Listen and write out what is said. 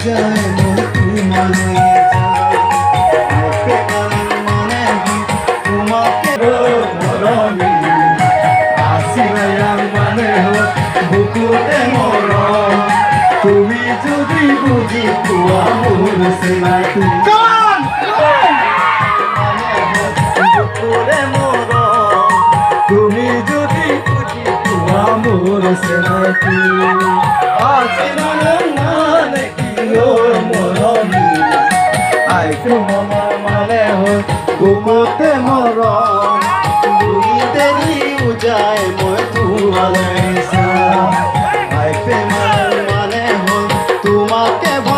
উজাই মই তোমালৈ যাম। আই প্ৰেমৰ মানে হ'ল তোমাকে মৰমী। আছিলা মানে হ'ল বুকুতে মৰম। তুমি যদি বুজি পোৱা মোৰ চিনাকি মানে হ'ল বুকুৰে মৰম। তুমি যদি বুজি পোৱা মোৰ চিনাকি। আছিলা মানে কি অ' মৰমী? আই প্ৰেমৰ মানে হ'ল বুকুতে মৰম। দুই তেৰি উজাই মই তোমালৈ যাম। আই প্ৰেমৰ মানে হ'ল তোমাকে ভাল